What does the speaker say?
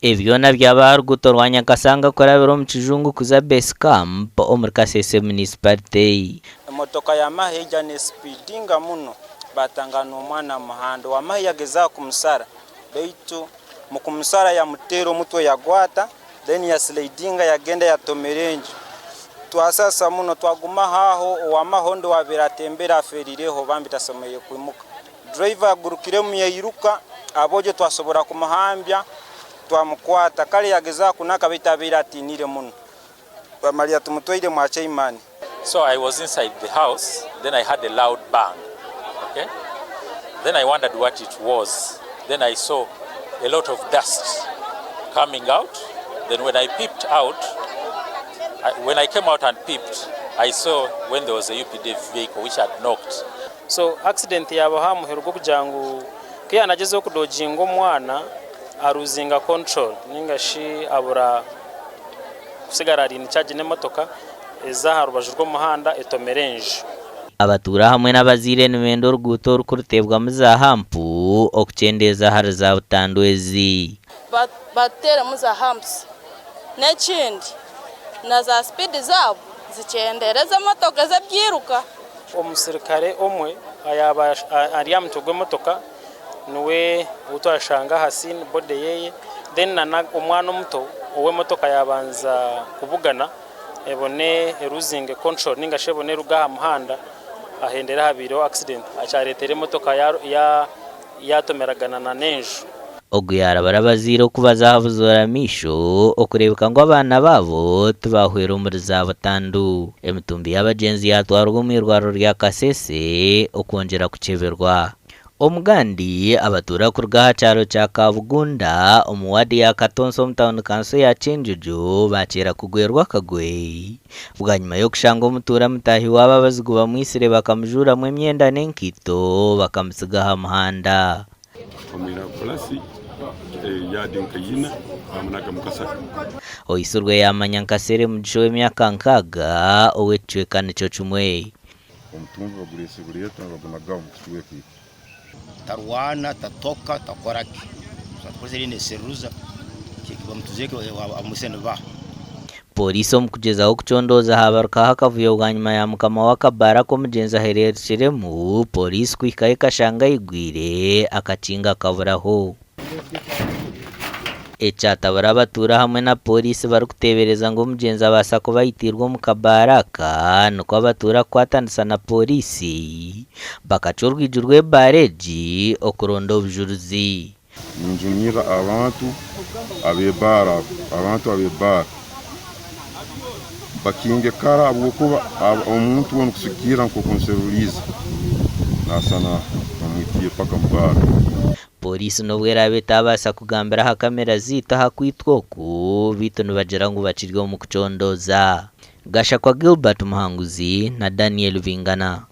Ebi byona byaba aha ruguuto rwa Nyakasanga kurabira omu kijungu kuza Base Camp omuri Kasese Municipality. Emotoka y'amahe yaija nesipidinga muno, batangaana omwana aha muhanda. Ow'amahe yagezaho kumusara beitu mukumusara yamuteera omutwe yagwata then yasilaidinga yagenda yatomera enju. Twasasa muno twagumaho aho, ow'amahe ondi owabaire atembere aferireho bambi tasoboire kwimuka. Driver agurukiremu yairuka, aboojo twasobora kumuhambya twamukwata. Kare yagezaho kunaka baitu abaire atiinire muno. Twamalira tumutwaire mwa chairman. So I was inside the house then I heard a loud bang ok then I wondered what it was then I saw a lot of dust coming out then when I peeped out when I came out and peeped I saw when there was a UPDF vehicle which had knocked. So accident yabaho aha muheru gw'okugira ngu ku yanagyezeho kudoginga omwana aruzinga control ninga shi abura kusigara ari in charge n'emotoka eza aha rubaju rw'omuhanda etomera enju. Abatuura hamwe n'abazaire nibenda oruguuto oru kuruteebwamu za hampu okukyendeeza ahari za butandu ezi. Batuteeremu za humps n'ekindi na za speed zaabo zikyendeere ez'emotoka ez'ebyiruka. Omusirikare omwe ayaaba ari aha mutwe gw'emotoka niwe ou twashanga aha scene body yeye then na omwana omuto ou emotoka yabanza kubugana ebone eruzinge control ninga shi ebone eruge aha muhanda ahendere ahabaireho accident akyaretera emotoka yatomeragana na n'enju. Ogu yaarabura abazaire okubaza aha buzoora maisho okureebeka ngu abaana baabo tibaahwera omuri za butandu. Emitumbi y'abagyenzi yaatwarwa omu irwariro rya Kasese okwongyera kukyeberwa. Omugandi abatuura kuruga aha kyaro kya Kabugunda omu waadi ya Katonsa omu tauni kanso ya Kyenjojo baakyera kugwerwa akagwe bwanyima y'okushanga omutuura mutaahi waabo abazigu bamwitsire bakamujuuramu emyenda n'enkaito bakamutsiga aha muhanda. Omwira Pulasi yaadi nka ina bamunaga mu kasaka. Oisirwe yaamanya nka Seremugisha ow'emyaka 60 ow'ekicweka nikyo kimwe. Omutumbi bagureese bureeta nibagunaga omu kicweka ekyo. Tarwana, tatoka, takora ki. Tukozire eriyo neseruruza bamutuzeeke abamwitsire nibaha. Pooriisi omu kugyezaho kucondooza haabarukaho akavuyo bwanyima ya mukama w'akabaara ak'omugyenzi ahereerukiremu, pooriisi kuhikayo ekashanga aigwire akakinga kaburaho. Ekyatabura abatuura hamwe na pooriisi barikuteebereza ngu omugyenzi abaasa kuba aitiirwe omu kabaara aka nikwo abatuura kukwatanisa na pooriisi bakacwa orwigi rw'ebaara egi okuronda obujurizi. Ninjumirira abantu ab'ebaara abo, abantu ab'ebaara bakinge kara ahabw'okuba omuntu onu kusigikirra nk'oku nseruliize naasana bamwitiire paka mu baara. Pooriisi n'obu eraabe etaabaasa kugambira aha kamera zaitu aha kwitwa oku, beitu nibagira ngu bakiri omu kucondooza. Gashakwa Gilbert Muhanguzi na Daniel Bingana.